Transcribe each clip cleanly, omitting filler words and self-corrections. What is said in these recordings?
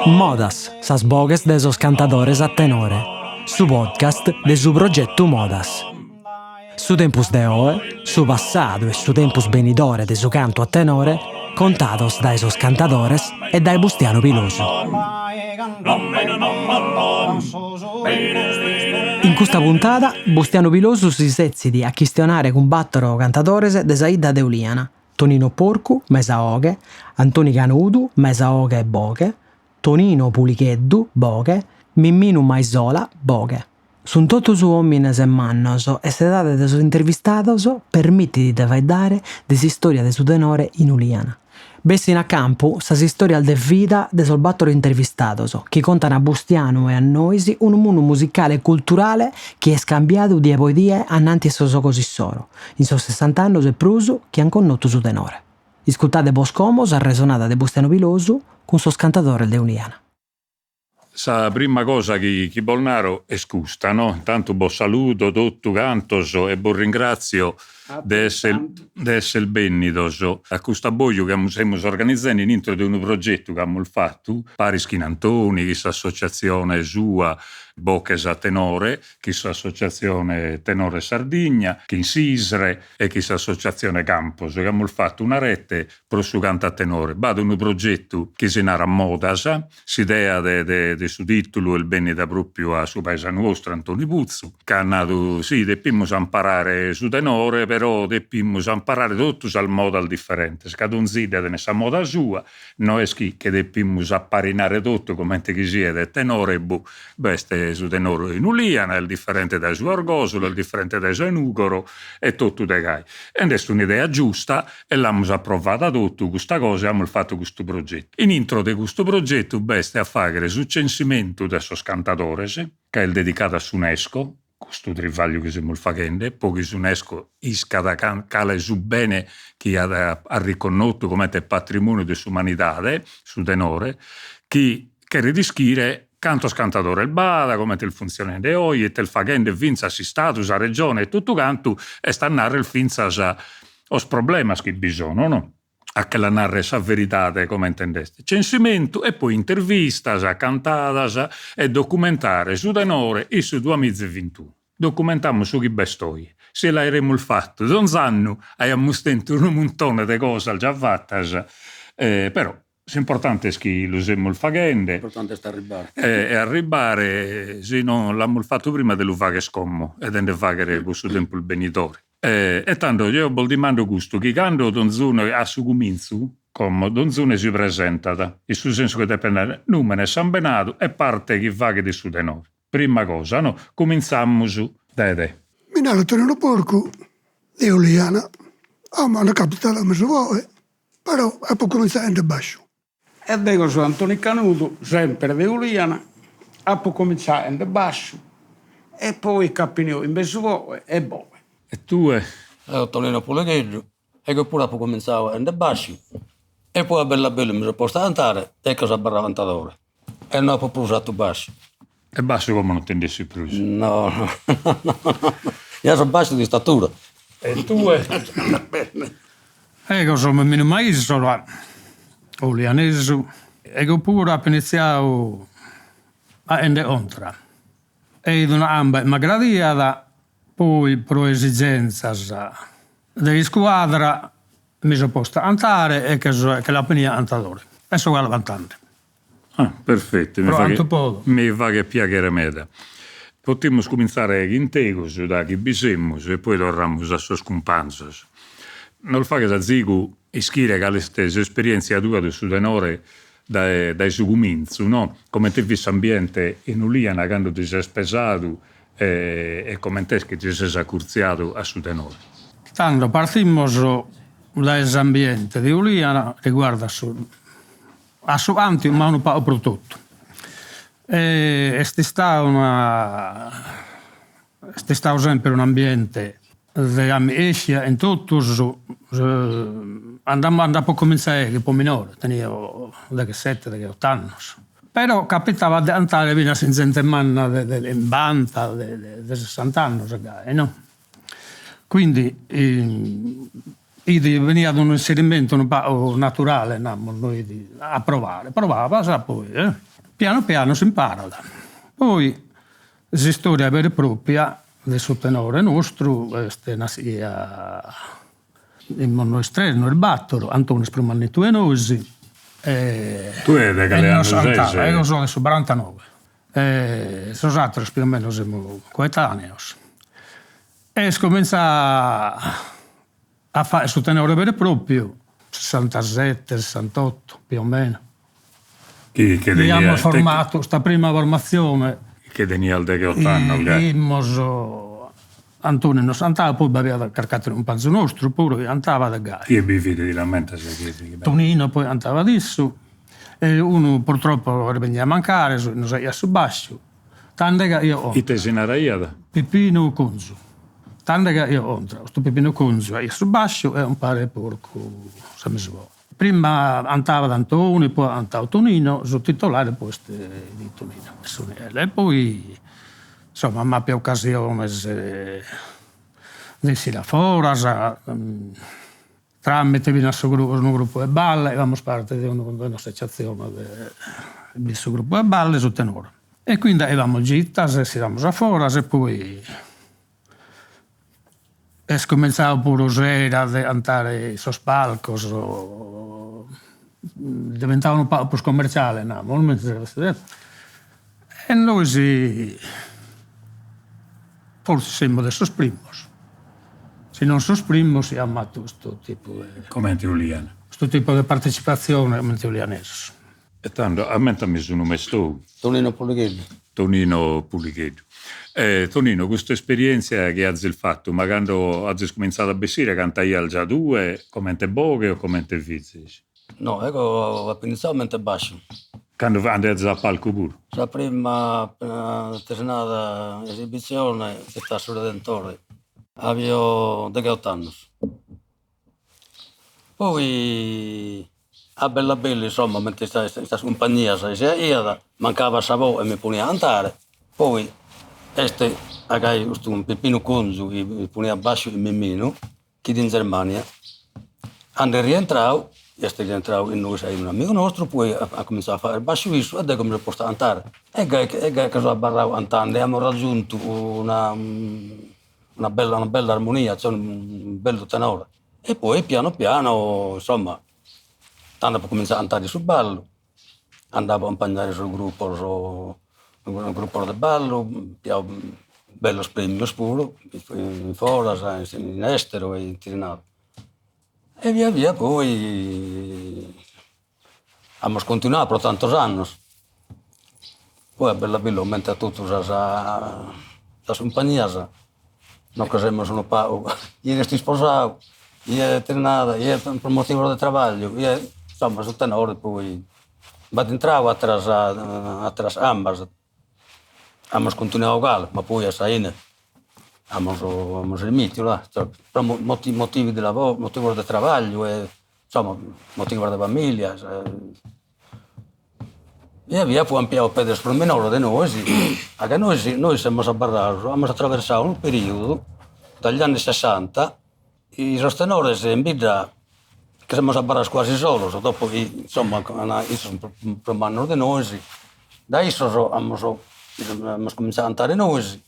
Modas, sas boghes de sos cantadores a tenore, su podcast de su progetu Modas. Su tempus de oe, su passadu e su tempus benidore de su cantu a tenore contados dae sos cantadores e dae Bustianu Pilosu. In custa puntada Bustianu Pilosu si setzit a chistionare cun bàtoro cantadores de sa 'idda de Ulìana, Tonino Porcu, mesa 'oghe, Antoni Canudu, mesa 'oghe e boghe, Tonino Puligheddu, boghe, Mimminu Maisola, boghe. Sunt totus òmines mannos e s'edade de sos intervistados permitit de faeddare de s'istòria de su tenore in Ulìana. Bessin a campu sas istòrias de vida de sos bàtoro intervistados chi contan a Bustianu e a nois unu mundu musicale e culturale chi est cambiadu die poi die ananti 'e sos ogos issoro, in sos sessant'annos e prus chi an connotu su tenore. Iscultade bos como s'arresonada de Bustianu Pilosu cun sos cantadores de Ulìana. Sa prima cosa chi chi bos naro est custa, no? Intantu bos saludo totu cantos e bos ringratzio de esser de esser bennidos a custu abboju chi amus semus organizende in intro de unu progetu chi amus fatu paris chin Antoni, chin s'associatzione sua Boches a Tenore, chin s'associatzione Tenore Sardigna, chin s'ISRE e chin s'associatzione Campos, chi amus fatu una rete pro su cantu a tenore. B'at unu progetu chi si narat Modas, S'idea de de su titulu est bennida propriu a su paesanu 'ostru Antoni Putzu, ca at nadu, si, depimus amparare su tenore, però depimus amparare totu sas modas diferentes, ca donzi 'idda tenet sa moda sua, no est chi che depimus aparinare totu comente chi siet tenore e boh, b'est su tenore in Ulìana, est diferente dae su 'e Orgosolo, est diferente dae su 'e Nùgoro e totu de gai. E nd'est un'idea giusta e l'amus aprovada totu custa cosa e amus fatu custu progetu. In intro de custu progetu b'est a fàghere su censimentu de sos cantadores, ca est dedicadu a s'UNESCO, custu trivagliu chi semus faghende, pro chi s'UNESCO iscat cale su bene chi at riconnotu comente patrimoniu de s'umanidade, su tenore, chi cheret ischire cantos cantadores b'at, comente est funtzionende oe, ite est faghende fintzas s'Istadu, sa Regione e totu cantu, est a narrer fintzas sos problemas chi bi sono, no? A che la narrer sa veridade comente nd'est. Censimentu e poi intervistas, cantadas e documentare su tenore in su duamiza e vintunu. Documentamus su chi b'est oe. Si l'aeremus fatu donz'annu aiamus tentu unu muntone de cosas già fatas, però S'importante est chi lu semus faghende. S'importante est arribbare. E arribbare, si non l'amus fatu prima de lu fagher como e de nde fagher pro su tempus benidore. E tando jeo bos dimando custu, chi cando donzunu a su cumintzu, como, donzunu si presentat, in su sensu chi depet narrer numene, sambenadu e parte chi faghet su tenore. Prima cosa, no, cumintzamus dae te. Mi naro Tonino Porcu, de Oliana, como est capitada a mesu boe Però apo comintzadu 'ende basciu. E dego so Antoni Canudu, semper de Uliana, apo comintzadu 'ende basciu e poi ch'apo 'eniu in mesu boe e boe. E tue? Eo Tonino Puligheddu, ego puru apo comintzadu 'ende basciu e poi a bellu a bellu mi so postu a cantare e che so abarradu cantadore e no apo prus 'atu basciu. E basciu como non ti nd'essit prus? No, no, ja so basciu de istatura. E tue? Ego so Mimminu Maisola, ulianesu, ego puru apo initziadu 'aende contra, e 'it una 'amba chi m'aggradiat, poi pro esigenzas de iscuadra mi so postu a cantare e che so che l'apo 'enia cantadore e so galu cantende. Ah, perfettu, mi faghet mi faghet piaghere meda. Potimus cumintzare chin tegus, da chi bi semus, e poi torramus a sos cumpanzos. Nos faghes azigu ischire cale est s'esperientzia tua de su tenore dae dae su cumintzu, no? Comente fit s'ambiente in Uliana cando ti ses pesadu e e comente est chi ti ses acurtziadu a su tenore. Tando partimus dae s'ambiente de Uliana riguardu a su A su cantu ma unu pagu pro totu. Est istadu una est istadu semper un'ambiente de amicizia in totus, cando apo comintzadu eo fipo minore, tenio deghessete degheot'annos, però capitabat de cantare finas chin zente manna de chimbanta de sessant'annos e gai no. Quindi. It beniat unu inserimentu unu pagu naturale, namus, no it a provare, provabas e poi pianu pianu s'imparat. Poi s'istoria vera e propria de su tenore nostru est naschia Imus nois tres, nois battor, Antoni est prus mannitu 'e nois e Tue de cale annu ses? Eo so de su barantanoe e sos atteros più o meno semus coetaneos. E est cominzau a fagher su tenore veru e propriu sessantasette sessantotto più o meno. Chi che tenias amus formatu custa prima formatzione. Che tenias degheot'annos gai. Imus Antoni nos antabat, poi b'aviat carchi atteru cumpanzu nostru puru chi antabat gai. Chie bi fit ti l'ammentas chie fit? Tonino poi antabat issu e unu purtroppo est benniu a mancare, su chi nos aiat su basciu, tando ca io Ite si naraiat? Pipinu Conzu, tando ca io contra, custu Pipinu Conzu aiat su basciu e umpare Porcu sa mesu Prima antabat Antoni, poi at antau Tonino, su titolare poi est Tonino e poi insoma amus apiu ocasiones de essire a foras, tramite finas su unu gruppu 'e balle, faghiamus parte de un'associazione de su gruppu 'e balle, su tenore. E quindi faghiamus gitas, essiamus a foras e poi Est comintzadu puru s'era de cantare in sos palcos, diventadu unu pagu prus commerciale namus, e nois forsis semus de sos primos, si non sos primos chi amus fatu custu tipu de. Comente 'olian. Custu tipu de partecipatzione comente 'olianesos. E tando, ammentami su numen tou. Tonino Puligheddu. Tonino Puligheddu. E Tonino, custa esperientzia chi azis fatu, ma cando azis cumintzadu a bessire cantaias già tue comente boghe o comente fizis? No, ego apo iniziadu comente basciu. Cando andaias a palcu puru? Sa prima tesinada esibizione est istada a su Redentore, avio degheot'annos. Poi a bellu a bellu insomma comente in sas cumpagnias si aiat, mancabat sa boghe e mi ponia a cantare, poi est gai custu Pipinu Conzu chi poniat basciu chin Miminu, chi fit in Germania, cando est rientradu, est rientradu inoghe aiat un'amigu nostru, poi at cominzadu a fagher basciu issu e dego mi so postu a cantare e gai e gai che so abarradu cantende e amus raggiuntu una una bella una bella armonia, cioè unu bellu tenore. E poi piano piano insomma, tando apo cominzadu a cantare in su ballu, andabo a accumpagnare sos gruppos, gruppos de ballu, piao bellos premios puru, in foras, in estero e in Tirnavia. E via via poi amus continuadu pro tantos annos, poi a bellu a bellu comente a totu sas sas cumpagnias nos che semus unu pagu, chie est isposadu, chie tenet chie pro motivos de trabagliu, chie, insomma su tenore poi b'at intradu atteras atteras cambas Amus continuadu galu, ma poi a sa 'ine amus amus ismittiu là, pro motivi di lavoro, motivos de trabagliu e insomma motivos de familia via via poi an piau pede sos prus minores de nois, a ca nois nois semus abarrados, amus attraversadu unu periodu dagli anni sessanta chi sos tenores in bidda che semus abarrados quasi solos, dopo chi insomma issos sun prus mannos de nois, dae issos amus amus cominzadu a cantare nois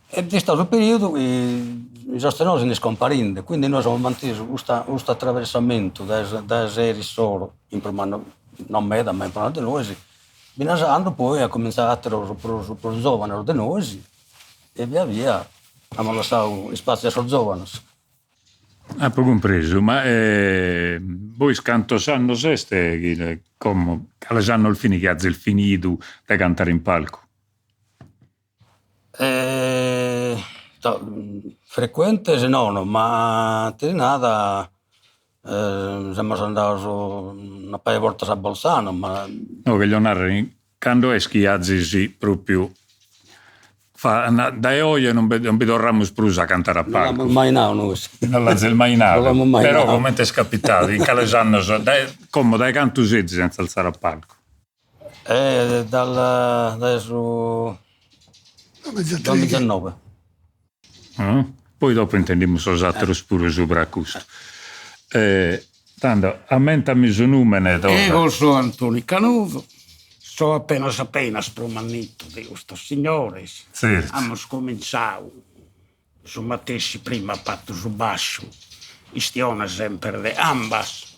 e b'est istadu su periodu chi sos tenores sun iscomparinde, quindi nois amus mantesu custa custu attraversamentu dae dae s'era issoro, in prus mannos non meda ma in prus mannos de nois, finas a cando poi an cominzadu atteros prus prus giovanos de nois e via via amus lassadu ispatziu a sos giovanos. Apo cumpresu, ma bois cantos annos est chi como, cales annos fin chi azis finidu de cantare in palcu? Frecuentes nono, ma ti nada semus andados una paja 'e bortas a Bolzano ma. No cherio narrer Cando est chi azis propriu dae oje non bi torramus prus a cantare a palcu. Non l'amus mai nau nois. Non l'azis mai nadu. Non l'amus mai nadu. Però comente est capitadu, in cales annos, dae como dae cantu sezis sentza alzare a palcu? Dal dae su duamizanove. Poi dopo intendimus sos ateros puru subra a custu. Tando, ammentami su numene torra. Ego so Antoni Canudu, so apenas apenas prus mannittu de custos signores. Tzertu. Amus comintzau su matessi, prima apo fattu su basciu, chistione semper de ambas,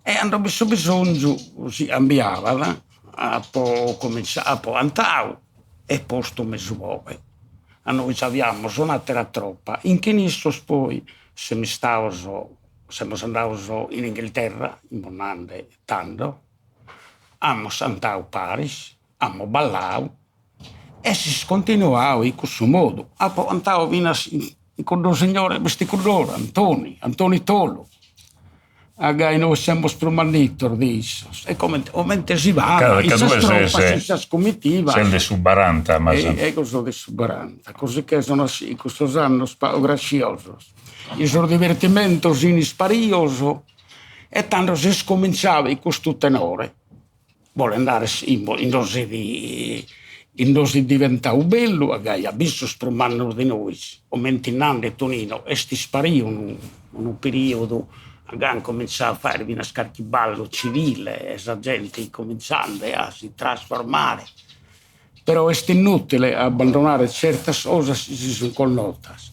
e cando b'est su bisonzu si cambiabat, apo comintzau, apo cantau e postu mesu boghe. A nois aviamus un'atera tropa, in chin issos poi semus istados, semus andados in Inghilterra, in Bonnande tando, amus cantadu paris, amus ballau e s'est continuadu in cussu modu, apo cantadu finas in cuddu signore b'est cudd'ora, Antoni, Antoni Tolu, a gai nois semus prus mannitos de issos e comente comente si faghet in sas tropas in sas comitivas. Ses de su baranta ma. Ego so de su baranta, così che sono in cussos annos pagu grasciosos, in sos divertimentos fin isparios e tando s'est cominzadu in custu tenore Bolet narrer in donzi in donzi diventadu bellu a gai a bisos prus mannos de nois, comente nande Tonino est ispariu unu unu periodu a gai an cominzadu a fagher finas carchi ballu civile e sa gente cominzande a si trasformare, però est inutile a abbandonare tzertas cosas si si sun connotas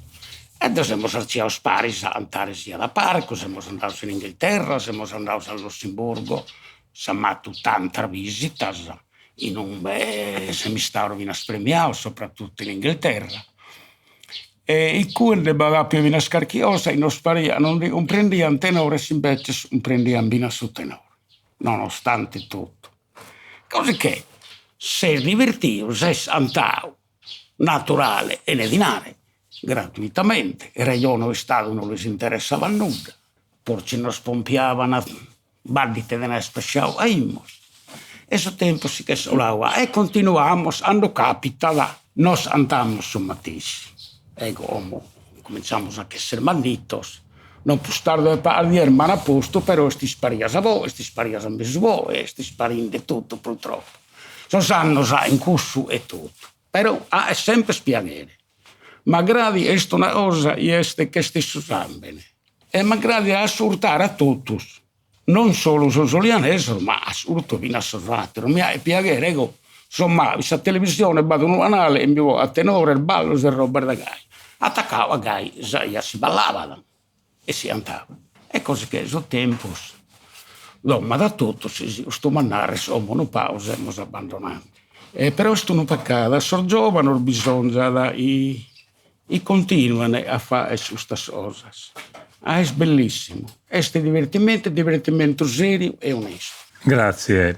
e ddos semus artziados paris a cantare siat a parcu, semus andados in Inghilterra, semus andados a Lussemburgo S'at fatu tantas visitas in ube semus istados finas premiados, soprattutto in Inghilterra, e in cue nde b'at apidu finas carchi cosa chi nos pariat non nde cumprendian tenores imbetzes cumprendian finas su tenore, nonostante totu. Così che s'est divertiu, s'est cantadu naturale 'ene dinare, gratuitamente, Regione o Istadu non lis interessava nudda, forsis nos pompiaban Baddite de n'aer ispesciadu aimus e su tempus si ch'est coladu e continuamus cando capitat nos cantamus su matessi. Ego como cominzamus a ch'esser mannitos, non prus tardu de pagas dies m'an postu, però est isparia sa boghe, est isparia sa mesu boghe, est isparinde totu purtroppo. Sos annos in cussu e totu, però est sempre piaghere. M'aggradit est una cosa chi est ch'est in su sambene e m'aggradit a ascurtare a totus, non solu sos olianesos ma ascurto finas sos ateros, mi 'aghet piaghere ego so malu, in sa televisione b'at unu canale e mi ponet tenores, ballos e robas de gai, atacadu a gai ja si ballabat e si cantabat e così che su tempus domat a totus si custumat a narrer como unu pagu semus abbandonande e però est unu peccadu, a sos giovanos bisonzat chi chi continuen a fagher custas cosas, ah est bellissimu, est divertimentu, divertimentu seriu e onestu. Grazie.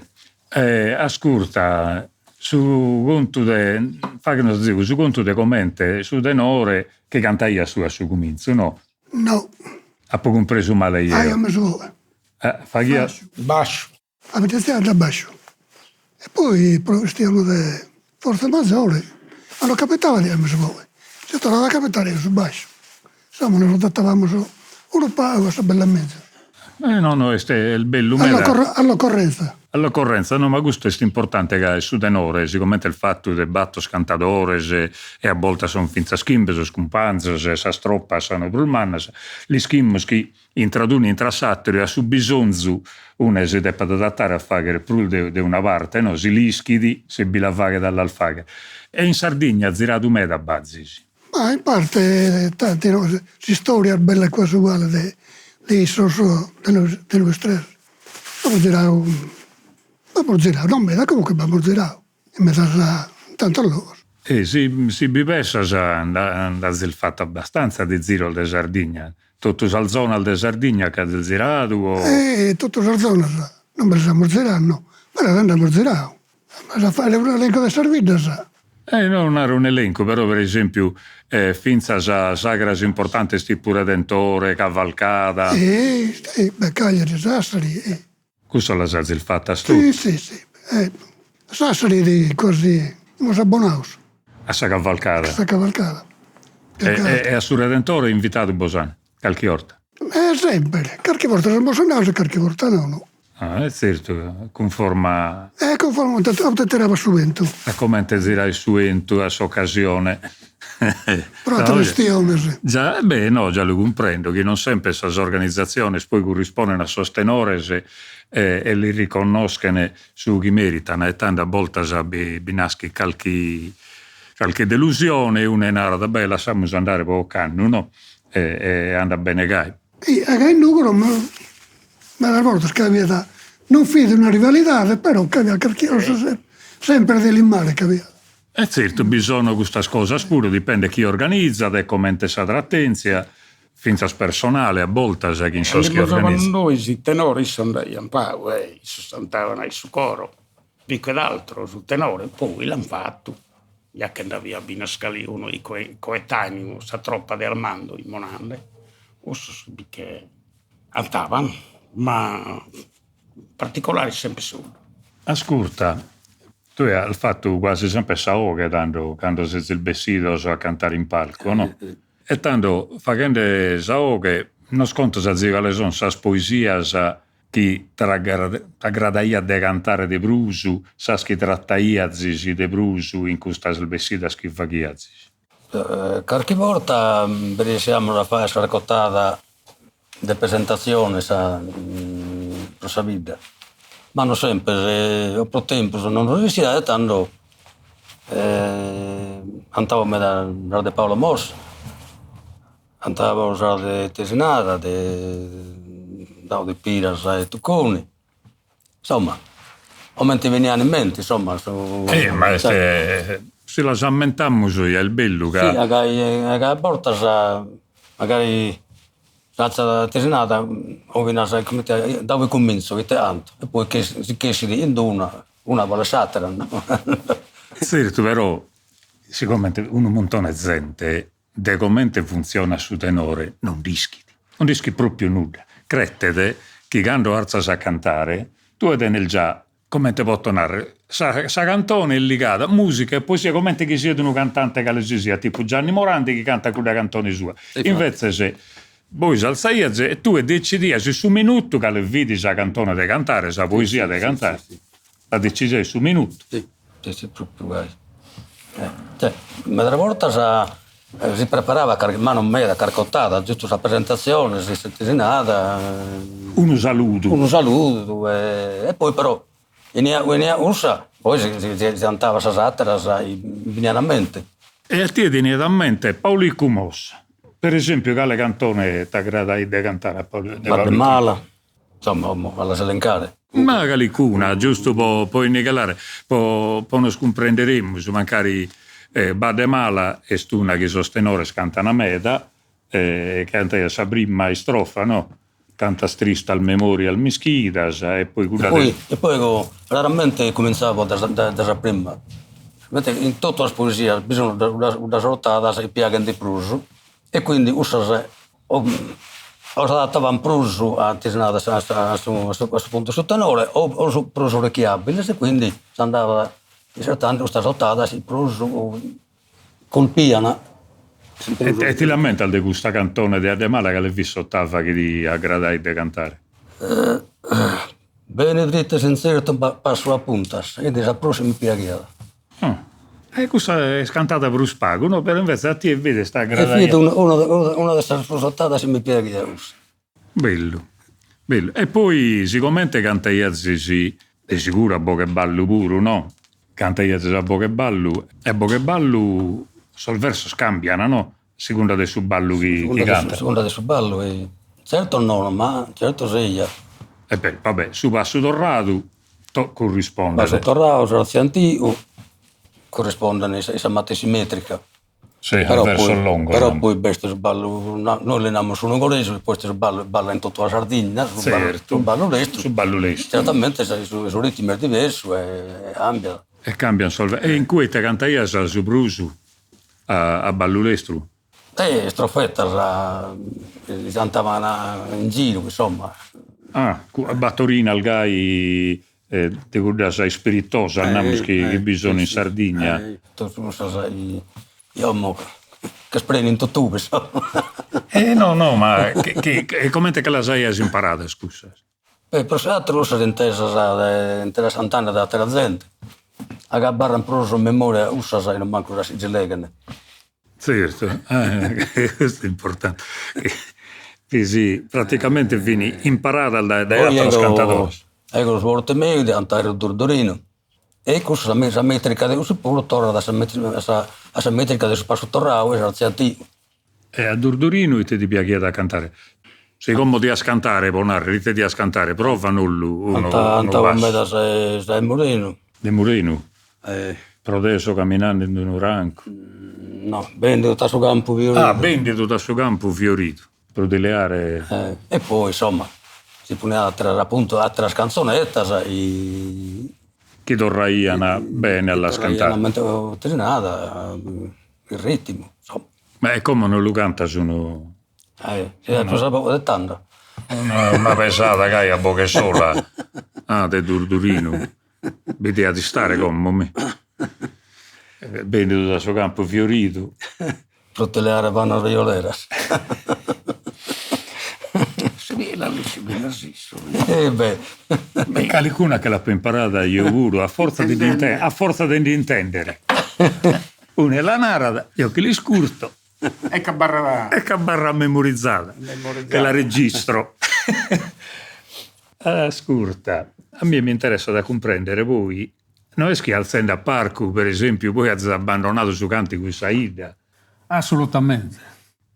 Ascurta, su contu de, faghenos azigu su contu de comente su tenore chi cantaias tue a su cumintzu, no? No. Apo cumpresu male jeo. Aia mesu 'oghe. Faghiat. Basciu. Apo iniziadu a basciu e poi pro chistione de forza maggiore cando capitaiat faghiamus mesu 'oghe, si torraiat a capitare su basciu, insomma nos adattavamus unu pagu a sa bella menzus. Eh no no est est bellu meda. All'occorrenza. All'occorrenza, no ma custu est importante ca su tenore sigomente est fatu de bator cantadores e a boltas sun finzas chimbe sos cumpanzos e sas tropas sun prus mannas, l'ischimus chi Intrat unu intrat s'atteru e a su bisonzu une si depet adattare a fagher prus de una parte, no, si l'ischit, si bi la faghet a las fagher. E in Sardigna ziradu meda b'azis? Ma in parte tanti no, s'istoria est bella quasi uguale de de issos de nois de nois tres. Amus ziradu, b'amus ziradu, non meda, comunque b'amus ziradu in medas in tantos logos. E si si bi pessas nd'azis fatu abbastanza de ziros de Sardigna, totu sas zonas de Sardigna ch'azis ziradu o. E totu sas zonas non bi las amus ziradas no, però nd'amus ziradu, as a fagher un'elencu de sas biddas. E no naro un'elencu, però per esempiu fintzas sagras importantes tipu Redentore, Cavalcada. E beh Cagliari, Sassari Cussas las azis fatas totu? Si, si, si. Sassari fit quasi, fimus abbonados. A sa cavalcada? A sa cavalcada. E a su Redentore invitadu bos an, calchi 'orta? E semper, carchi borta semus andados e carchi borta nono. Ah, est tzertu, cunforma. E cunforma a ue tiraiat su 'entu. A comente zirait su 'entu a s'ocasione. Pro ateras chistiones. Già, beh, no, già lu cumprendo chi non sempre sas organizatziones poi currisponden a sos tenores e e li riconnoschen su chi meritan e tando a boltas bi bi naschit calchi calchi delusione e unu narat, beh, lassamus andare pro ocannu, no, e e andat bene gai. E gai in Nugoro medas bortas c'aviat, non fit una rivalidade, però c'aviat carchi cosa sempre de limare c'aviat. E tzertu bi sono custas cosas puru, dipendet chie organizat e comente sa tratèntzia, fintzas personale a boltas chin sos chi organizant. Nois tenore issos nd'aiant pagu e issos cantaban in su coro, più che d'altro su tenore, poi l'an fatu, ja che nd'aviat finas calicunu coetaneu, sa troppa de Armando in Monande, cussos bi che 'antaban, ma particolare sempre suddu. Ascurta, tue as fatu quasi sempre sa 'oghe tando, cando sezis bessidos a cantare in palcu, o no? E tando faghende sa 'oghe nos contas azigu cale son sas poesias chi t'agradaiat de cantare de prus, sas chi trataiazis de prus in custas bessidas chi faghiazis? Carchi borta bi resiamus a fagher sa recotada de presentazione sa pro sa bidda, ma non sempre, o pro tempus non resissiat e tando cantabo meda sas de Paolo Mossa, cantabo sas de Tesinada, de de Piras e Tucconi Insomma, comente benian in mente, insomma su. Eh ma est si las ammentamus ja est bellu ca. Si, gai a bortas magari s'atza tesinada o finas comente da ue cumintzo ite 'anto e poi si ch'essit in d'una una uguale a s'attera no. Tzertu però sigomente unu muntone 'e zente de comente funtzionat su tenore non nd'ischit, non nd'ischit pròpiu nudda. Cretet chi cando artzas a cantare tue tenes già, comente poto narrer, sa sa cantone est ligada, musica e poesia comente chi siat unu cantante cale si siat, tipu Gianni Morandi chi cantat cudda cantone sua. Invetzes bois altzaias e tue detzidias in su minutu cale fit sa cantone de cantare, sa poesia de cantare. La detzidias in su minutu. Si, si, si, propriu gai. Cioè, medas bortas si preparabat carchi, ma non meda, carchi otada, giustu sa presentazione, sa tesinada. Unu saludu. Unu saludu e poi però 'eniat 'eniat cussa, poi si si si 'antabat sas atteras chi benian a mente. E a tie ti 'eniat a mente Paulicu Mossa, per esempiu cale cantone t'agradait de cantare a Pauli de Badde Mala Insomma, como a las elencare. Ma calicuna, giustu po po innigalare, po po nos cumprenderemus, mancari Badde Mala est una chi sos tenores cantana meda, e cantaiat sa prima istrofa no, cantas tristas memorias m'ischidas e poi cudda de. E poi ego raramente comintzabo dae dae sa prima, in totu sas poesias bi sun cuddas otadas chi piaghen de prus e quindi cussas o o s'adattaban prus a tis narat a su a su puntu 'e su tenore o o sun prus orecchiabiles e quindi s'andabat insertende custas otadas chi prus colpian. E ti l'ammentas de custa cantone de 'Adde Mala cale fit s'ottava chi ti aggradait de cantare? Bene dritta e sintzertu passu a puntas, fit sa prus chi mi piaghiat. E cussa est cantada prus pagu, no? Però invece a tie fit t'aggradaiat. E fit una una de sas prus otadas chi mi piaghiat cussa. Bellu, bellu. E poi sigomente cantaiazis de siguru a boghe 'e ballu puru, no? Cantaiazis a boghe 'e ballu e a boghe 'e ballu sos versos cambian, no? A segunda de su ballu chi chi cantas. A segunda de su ballu, e tzertos nono, ma tzertos eja. E beh, va bè, su passu torradu to currispondet. Passu torradu, s'artziu antigu, currisponden in sa matessi metrica. Si, a versos longos. Però poi b'est su ballu, nois li namus su nugoresu, poi est su ballu chi ballan in totu la Sardigna, su ballu lestru. Su ballu lestru. Certamente su ritmu est diversu e cambiat. E cambian sos e in cue ite cantaias su prus a ballu lestru? E istrofetas chi cantaban in giru, insomma. Ah, batorinas gai de cuddas ispiritosas, namus chi bi sun in Sardigna. Totu cussas chi como ch'est prenu in totue, insomma. E no no, ma chi comente che las aias imparadas cussas? E pro s'atteru cussas intesas de intesas cantande de attera zente, abarran prus in memoria cussas e non mancu sas chi si leghen. Zertu, custu est importante, chi si praticamente fin imparadas dae atteros cantadores. Ego su forte meu fit cantare Durdurinu e cussu sa metrica de cussu puru torrat a sa a sa metrica de su passu torrau e s'artziatiu. E a Durdurinu ite ti piaghiat a cantare? Si como dias cantare, pro narrer, ite dias cantare? Prova nollu unu Cantavo meda sa 'e Murenu. De Murenu? Pro te so caminande in unu rancu. No, bendidu t'as su campu fioridu. Ah, bendidu t'as su campu fioridu. Pro ti leare. E poi insomma si poniat ateras appuntu ateras canzonettas Chi torraian bene a las cantare. Comente ti nada il ritmu insomma. Ma e como non lu cantas unu. Eh, pro sa boghe de tando. Una pesada gai a boghe sola, ah de Durdurinu, bi diat istare como mi. Bendidu t'as su campu fioridu. Pro ti leare pannos violeras. Si bi la l'iscibinas issu. E beh. E calicuna che l'apo imparada jeo puru, a fortza de nd'intendere, a fortza de nd'intendere. Une la narat, jeo che l'iscurto. E ch'abarrat. E ch'abarrat memorizada. Memorizada. Che la registro. Ascurta, a mie m'interessat a cumprendere poi No est chi altzende a parcu, per esempiu, poi azis abbandonadu su cantigu in sa 'idda? Assolutamente.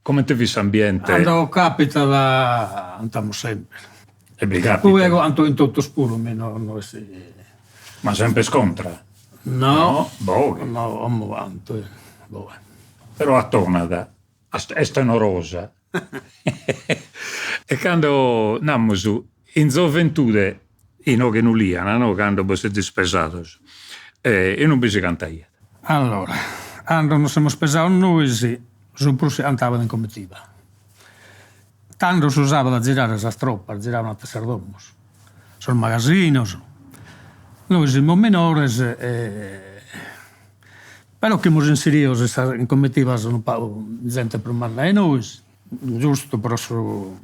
Comente fit s'ambiente? Cando capitat andamus sempre. E bi capitat? Poi ego anto in totus puru, mi no no est. Ma sempre contra? No. Boghe. No, como anto, boghe. Però atonat, est tenorosa. E cando, namus, in zoventude inoghe in Uliana, no, cando bos sezis pesados, e non bi si cantaiat. Allora, cando nos semus pesados nois, su prus si cantabat in comitiva. Tando s'usabat a zirare sas tropas, ziraban totu sas domos, sos magasinos, nois semus minores e Però ch'imus inseridos in sas in comitivas unu pagu zente prus manna 'e nois, giustu pro su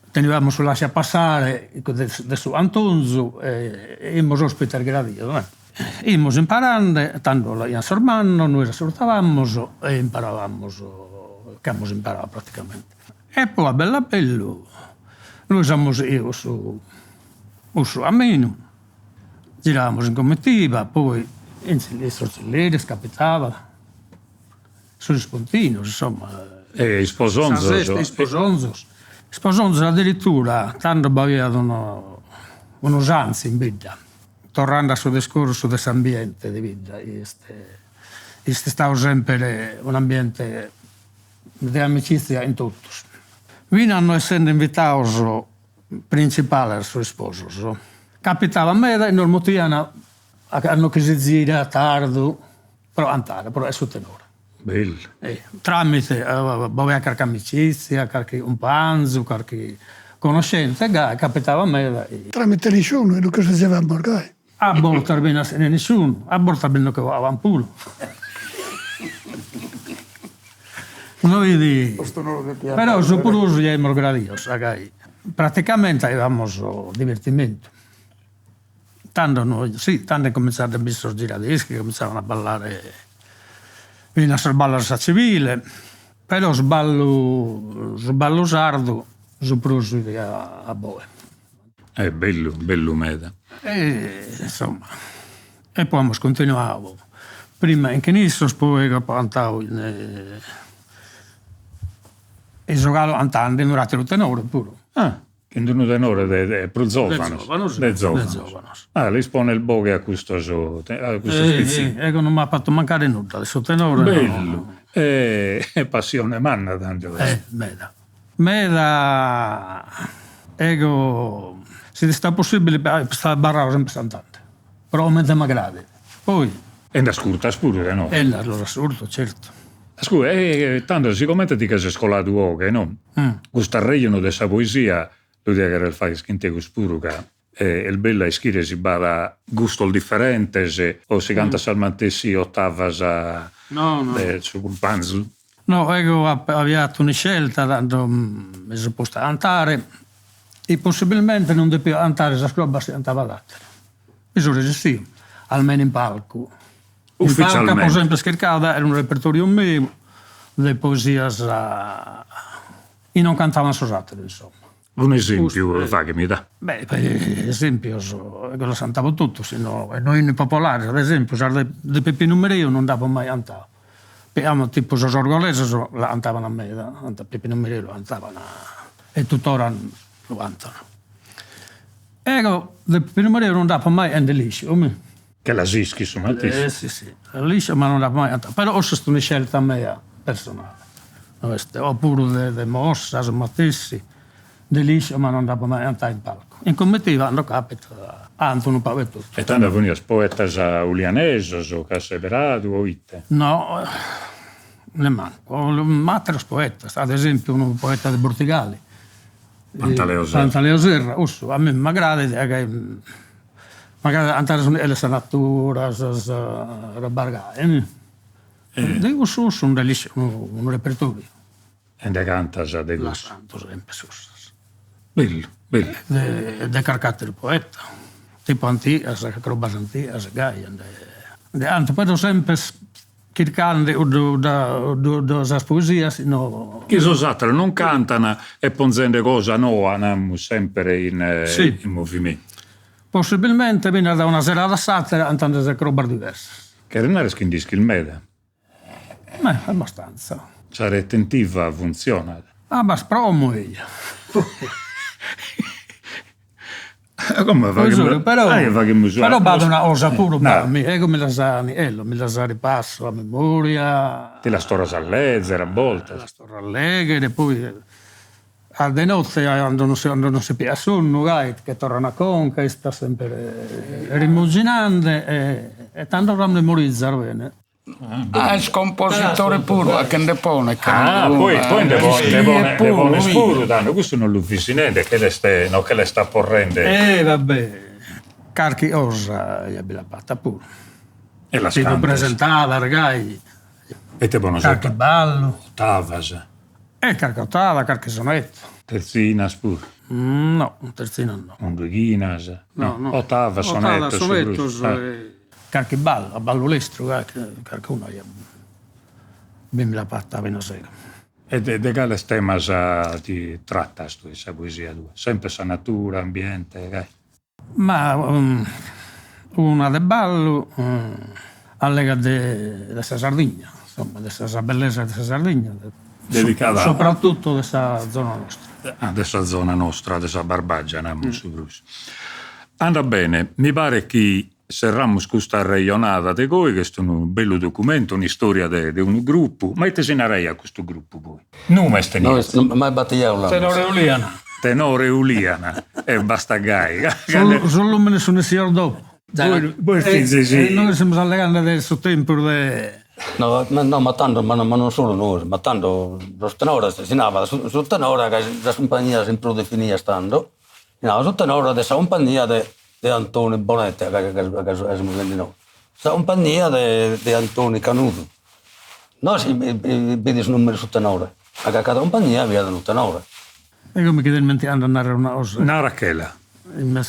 teniamus su lascia passare de su cantonzu e 'imus ospites gradidos eh. 'Imus imparande, tando l'aian sos mannos, nois ascurtavamus e imparavamus che amus imparadu praticamente. E poi a bellu a bellu nois amus sighidu cussu cussu caminu Ziravamus in comitiva, poi in sos tzilleris capitabat, sos ispontinos, insomma. E isposonzos. Sa festa, isposonzos. Isposonzos addirittura, tando b'aiat unu un'usanzia in bidda, torrende a su discursu de s'ambiente de bidda, est est istadu sempre un'ambiente de amicizia in totus. Finas no essende invitados printzipales sos isposos. Capitabat meda e nos mutian a cando chi si zirat tardu pro cantare, pro su tenore. Bellu. Tramite b'aiat carchi amicizia, carchi cumpanzu, carchi conoschente, gai capitabat meda. Tramite nisciunu e no che sezevamus gai. A bortas finas sena nisciunu, a bortas bi nde cuaban puru. No fit però su prus ja 'imus gradidos, gai praticamente aiamus divertimentu. Tando no si, tando incominzaiant a bi sos giradischi, cominzaban a ballare finas sos ballos a sa civile, però su ballu su ballu sardu su prus fit a boghe. Est bellu, bellu meda. E insomma, e poi amus continuadu, prima in chin issos, poi apo cantadu in e so galu cantende in un'atteru tenore puru. Ah, in d'unu tenore de de prus zovanos. De zovanos, de zovanos. Ah, lis pones boghe a custos a custos pitzinnos. Ego non m'at fatu mancare nudda de su tenore. Bellu, e passione manna tando. Eh, meda. Meda ego si fit istadu possibile apo abarradu sempre cantende, pro comente m'agradat, poi. E nd'ascurtas puru tenores? E los ascurto, certu. Ascurta, e tando sigomente ti che ses coladu 'oghe no, custu arrejonu de sa poesia lu dia cherrer fagher chin tegus puru ca est bellu a ischire si b'at gustos diferentes o si cantat sas matessi otavas de su cumpanzu. No, ego apo aviatu un'iscelta, tando mi so postu a cantare. E possibilmente non depio 'antare sas crobas chi 'antabat àteru. Bi so resessiu, almenu in palcu. In palcu apo sempre chircadu de aer unu repertoriu meu de poesias chi non cantaban sos àteros insomma. Un'esempiu faghemi da. Beh, esempios, ego los cantabo totus, si no, e no inni popolares, ad esempiu sas de Peppinu Mereu non nd'apo mai cantadu. Pigamus tipu sos orgolesos la cantaban meda, Peppinu Mereu lu cantaban e tuttora lu cantan. Ego de Peppinu Mereu non nd'apo mai e nde l'iscio, mi. Che las ischis su matessi. Eh si si, l'iscio ma non nd'apo mai cantadu, però cussa est un'iscelta mea personale, no est, oppuru de de Mossa su matessi, nde l'iscio ma non nd'apo mai cantadu in palcu. In comitiva cando capitat canto unu pagu 'e totu. E tando ponias poetas ulianesos ch'as seberadu o ite? No, nemmancu, ateros poetas, ad esempiu unu poeta de Bortigali, Pantaleo Serra. Pantaleo Serra, cussu a mie m'agradat ca m'agradat cantare su 'e sa natura, sas robas gai, de cussu cussu nde l'iscio unu repertoriu. E nde cantas de cussu? Las canto sempre cussas. Bellu, bellu. De carchi ateru poeta, tipu antigas, crobas antigas, gai, nde canto, però sempre chircande sas poesias no. Chi sos ateros non cantan e ponzende cosa noa, namus, sempre in movimentu. Possibilmente finas da una serada a s'atera cantande sas crobas diversas. Cheret narrer chi nd'ischis meda. Beh, abbastanza. Sa retentiva funtzionat. Ah, ma pro como eja. Como faghimus, però, faghimus però b'at una cosa puru, mi, ego mi las, ello, mi las ripasso a memoria. Ti las torras a lezer a boltas. Las torro a legher, poi A de notte cando non si cando non si piat sonnu gai che torran a conca istas sempre rimuginande e e tando la memorizas bene. Ah est compositore puru, a che nde ponet Ah poi poi nde nde ponet nde pones puru tando, custu non lu fis nende che l'est no che l'est aporrende. E va be' carchi cosa ja bi l'apo fatta puru. E las cantas. Tipu presentadas gai. E ite bonas Carchi ballu. Ottavas. E carchi ottava, carchi sonetto. Terzinas puru? No, terzinas no. Undighinas? No, no. Ottavas, sonettos. Ottavas, sonettos e carchi ballu, a ballu lestru, carchi una ja bi mi l'apo fatta finas ego. E de de cales temas ti tratas tue in sa poesia tua? Sempre sa natura, ambiente, gai? Ma una de ballu allegat de de sa Sardigna, insomma de sas bellesas de sa Sardigna, Dedicada soprattutto de sa zona nostra. Ah de sa zona nostra, de sa Barbagia namus su prus. Andat bene, mi paret chi serramus custa arrejonada de goi, chi est unu bellu documentu, un'istoria de de unu gruppu, ma ite si naraiat custu gruppu poi? Numes teniat. No, mai batijadu l'amus. Tenore Uliana. Tenore Uliana, e bastat gai. Sos lumenes sun essidos dopo. Bois fizis. E nois semus allegande de su tempus de. No, no, ma tando, ma non solu nois, ma tando sos tenores, si nabat su tenore ca sas cumpagnias in prus definias tando, si nabat su tenore de sa cumpagnia de de Antoni Bonette, ca semus nende nois, sa cumpagnia de de Antoni Canudu No si bidit su numeru su tenore, ma ca cada cumpagnia fiat unu tenore. Ego mi cheria ismentigande a narrer una cosa. Narachela.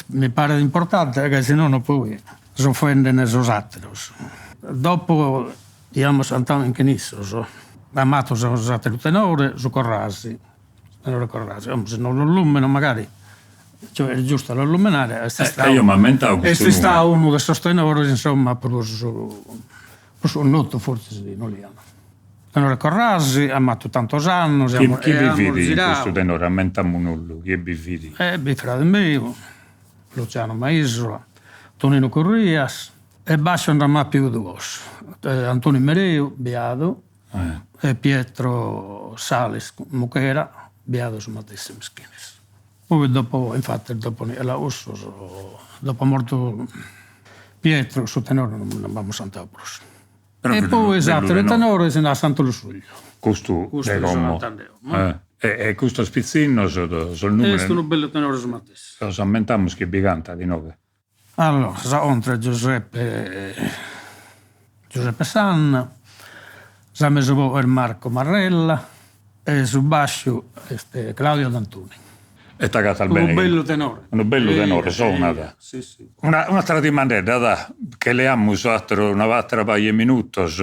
Mi paret importante ca si nono poi s'ofenden sos ateros. Dopo chi amus cantadu in chin issos, amus atu s'ateru tenore, su Corrasi, tenore Corrasi, como si non lu lumeno magari, cioè est giustu a lu lumenare, est istadu eo m'ammentao custu est istadu unu de sos tenores insomma prus Prus connotu fortzis in Oliana. Tenore Corrasi amus atu tantos annos e amus giradu. Chie bi fit in custu tenore? Ammentamunolu, chie bi fit? E bi fit frade meu, Luciano Maisola, Tonino Corrias e basciu nd'amus apiu duos, Antoni Mereu, biadu, e Pietro Salis Muchera, biadu su matessi mischines. Poi dopo, infattis dopo cussos, dopo mortu Pietro su tenore non b'amus cantadu prus. E poi s'atteru tenore si narat Santu Lussugliu. Custu de como. E custos pitzinnos sos numenes. Est unu bellu tenore su matessi. Los ammentamus chi bi cantat inoghe. Allora, sa contra Giuseppe Giuseppe Sanna, sa mesu boghe est Marco Marrella e su basciu est Claudio D'Antoni. E t'agatas bene. Unu bellu tenore. Unu bellu tenore, sonat. Si si. Una un'atera dimandedda da, che leamus ateru una atera paja 'e minutos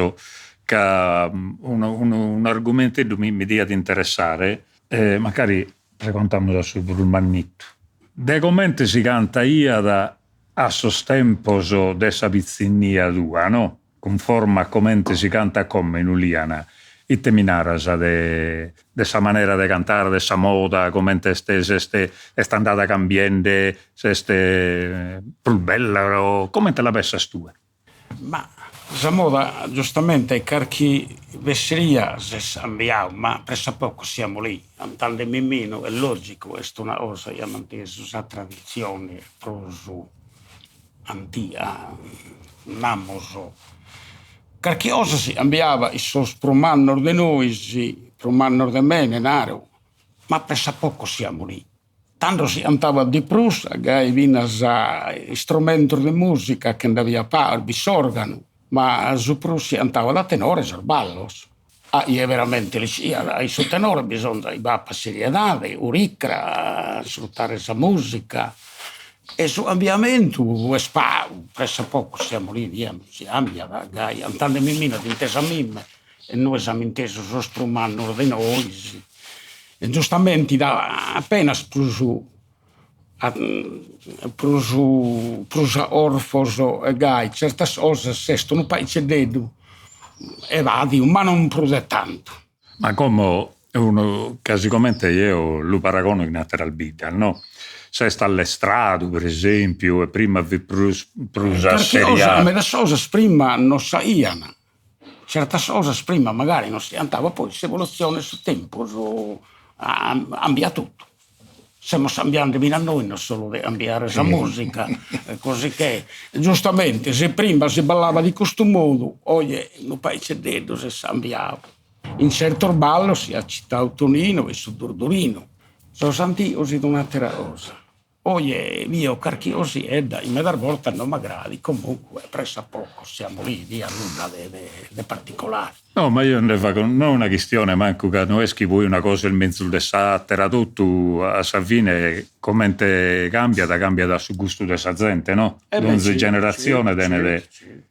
ca unu unu un'argumenteddu mi mi diat interessare e mancari pregontamus a su prus mannittu. De comente si cantaiat a sos tempos de sa pitzinnia tua no Cunforma a comente si cantat como in Uliana, ite mi naras de de sa manera de cantare, de sa moda, comente est s'est est andada cambiende, s'est prus bella o comente la pessas tue? Ma sa moda giustamente carchi fesseria s'est cambiau, ma pressappoco siamo lì, cantande Mimino est logicu, est una cosa chi at mantesu sa traditzione prus antiga, namus, carchi cosa si cambiabat in sos prus mannos de nois, prus mannos de mene, naro, ma pressappoco siamus lì. Tando si cantabat de prus, gai finas istrumentos de musica che nd'abiat pagu, bi s'organu, ma su prus si cantabat a tenore sos ballos. A chie veramente l'ischiat, in su tenore bisonzat chi b'apat seriedade, uricra, ascurtare sa musica e su cambiamentu est pagu, pressappoco siamus lì, diamus, si cambiat, gai, cantande Mimino at intesu a mimme e nois amus intesu sos prus mannos de nois e giustamente da apenas prus prus prus orfos e gai, certas cosas est unu paghitzeddeddu evadiu, ma non prus de tantu. Ma como unu, ca sigomente jeo lu paragono in ateras biddas no, s'est allestradu per esempiu e prima fit prus prus Carchi cosa, medas cosas prima non s'aian, certas cosas prima magari non si 'antabat, poi s'evolutzione 'e su tempus cambiat totu Semus cambiande finas nois, non solu de cambiare sa musica, così che giustamente si prima si ballabat in custu modu, oe unu paghitzeddeddu s'est cambiadu. In certos ballos si at citadu Tonino e su Durdurinu, sos antigos fit un'atera cosa Oje bio carchi cosiedda chi medas bortas non m'agradit, comunque pressappoco siamo lì, via, nudda de de particolare. No, ma io nde fago no una chistione mancu ca no est chi poi una cosa est menzus de s'atera, totu a sa fine comente cambiat cambiat a su gustu de sa zente no, donzi generatzione tenet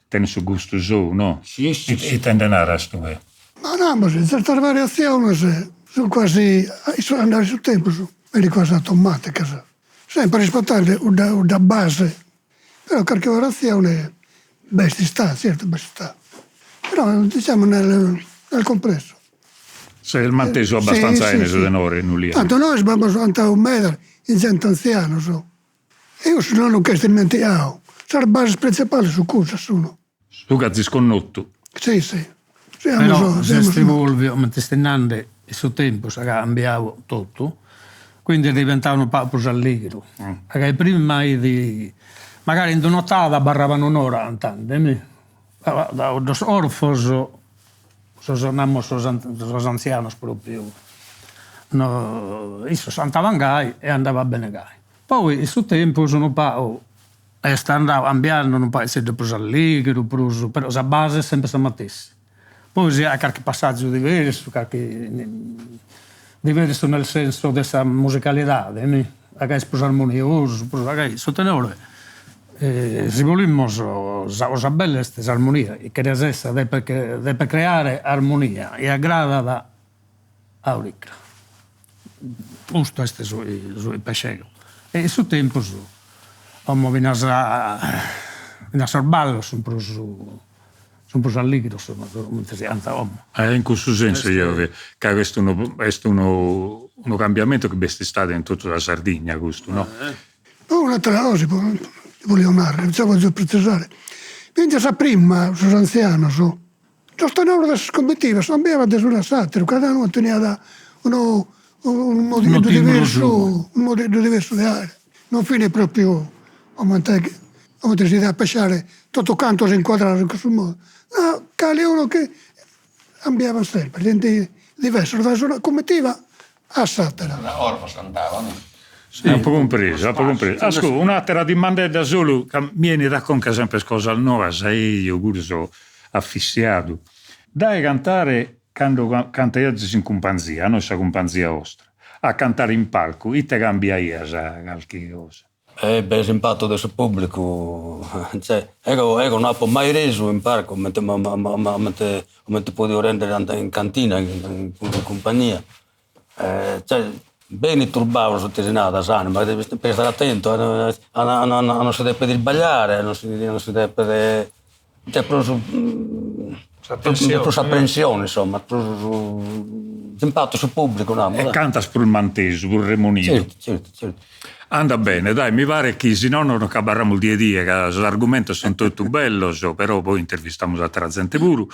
tenet su gustu sou no, ite nde naras tue? Ma namus, tzertas variatziones sun quasi, andare su tempus Benit quasi automaticas, sempre rispettende cudda cudda base, però carchi variatzione b'est istada, certu b'est istada, però diciamo nel nel complesso. S'est mantesu abbastanza 'ene su tenore in Uliana. Tantu nois b'amus cantadu meda in zente antzianos e cussu non ch'est ismentigadu, sas bases printzipales sun cussas sun. Su ch'azis connotu. Si si. Però s'est evolviu, comente est nande, in su tempus at cambiau totu, quindi est diventau unu pagu prus alligru, ca prima 'it magari in d'un'otada abarraban un'ora cantande mi, cuddos orfos, sos namus sos antzianos propriu, no issos cantaban gai e andabat bene gai. Poi in su tempus unu pagu Est andau cambiande unu paghizeddu prus alligru, prus, però sa base est sempre sa matessi. Poi si at carchi passaggiu diversu, carchi diversu nel senso de sa musicalidade mi, ca est prus armoniosu, prus gai, su tenore si bolimus sa cosa bella est s'armonia, chi resessat depet depet creare armonia chi agradat a oricra. Custu est su su chi penso eo. E in su tempus como finas finas sos ballos sun prus sun prus alligros comente si cantat como. In cussu sensu eo fia, ca est unu est unu unu cambiamentu chi b'est istadu in totu sa Sardigna custu no. Poi un'atera cosa ti bolio narrer, già voglio precisare, finzas a prima sos anzianos Sos tenores de sas cummitivas cambiaban de s'unu a s'ateru, cada unu teniat unu unu modigheddu diversu, unu modigheddu diversu de aere, non fin propriu comente comente si diat pensare totu cantos incuadrados in cussu modu, no, caliunu chi cambiaban sempre, fint diversos dae una cummitiva a s'atera. Orfos cantaban. Apo cumpresu, apo cumpresu. Ascurta, un'atera dimandedda solu, ca mi 'enit a conca sempre cosas noas e eo puru so afissiadu. Dae cantare cando cantaiazis in cumpanzia, no in sa cumpanzia 'ostra. a cantare in palcu, ite cambiaias calchi cosa? E beh, s'impatu de su pubblicu, cioè, ego ego no apo mai resu in palcu comente comente comente podio rendere in cantina in cumpagnia, cioè benit turbadu su chi si narat s'anima, devi stare atentu a a non si depet isbagliare, non si non si depet, cioè prus prus apprensione insomma, prus s'impatu su pubblicu namus. E cantas prus mantesu, prus remonidu. Certu, certu, certu. Andat bene, dai, mi paret chi si nono no ch'abarramus die die, ca sos argumentos sunt totu bellos, però poi intervistamus atera zente puru,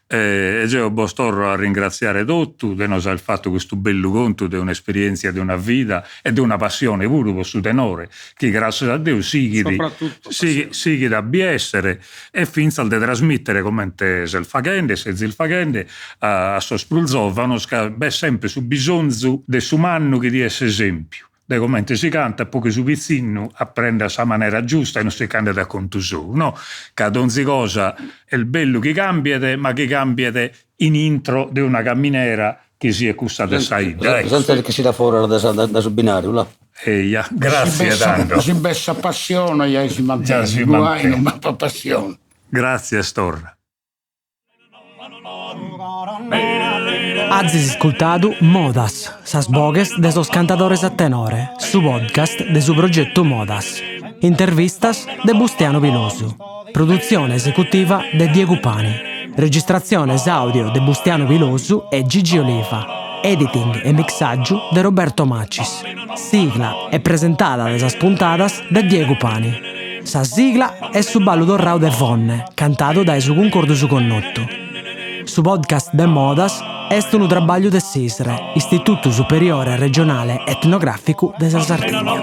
e jeo bos torro a ringratziare totu de nos aer fatu custu bellu contu de un'esperientzia de una vida e de una passione puru pro su tenore, chi gràssias a Deus sighit sighit a bi essere e fintzas de trasmìtere comente ses faghende, sezis faghende, a sos prus zòvanos ca b'est sempre su bisonzu de su mannu chi diet s'esempiu de comente si cantat pro chi su pitzinnu aprendat sa manera giusta e non si ch'andet a contu sou, no? Ca donzi cosa est bellu chi cambiet, ma chi cambiet in intro de una caminera chi siet cussa de sa 'idda, ecco. Senza chi siat foras de su binariu, là. Eja, gratzie tando. Si b'est sa passione ja si mantenet, guai non b'at passione. Gratzias torra. Azis iscultadu Modas, sas boghes de sos cantadores a tenore, su podcast de su progetu Modas. Intervistas de Bustianu Pilosu. Produtzione esecutiva de Diegu Pani. Registratziones àudio de Bustianu Pilosu e Gigi Oliva. Editing e mixàgiu de Roberto Macis. Sigla e presentada de sas puntadas de Diegu Pani. Sa sigla est su ballu torrau de Fonne, cantadu dae su Cuncordu Su Connotu. Su podcast de Modas est unu trabagliu de s'ISRE, Istitutu Superiore Regionale Etnogràficu de sa Sardigna.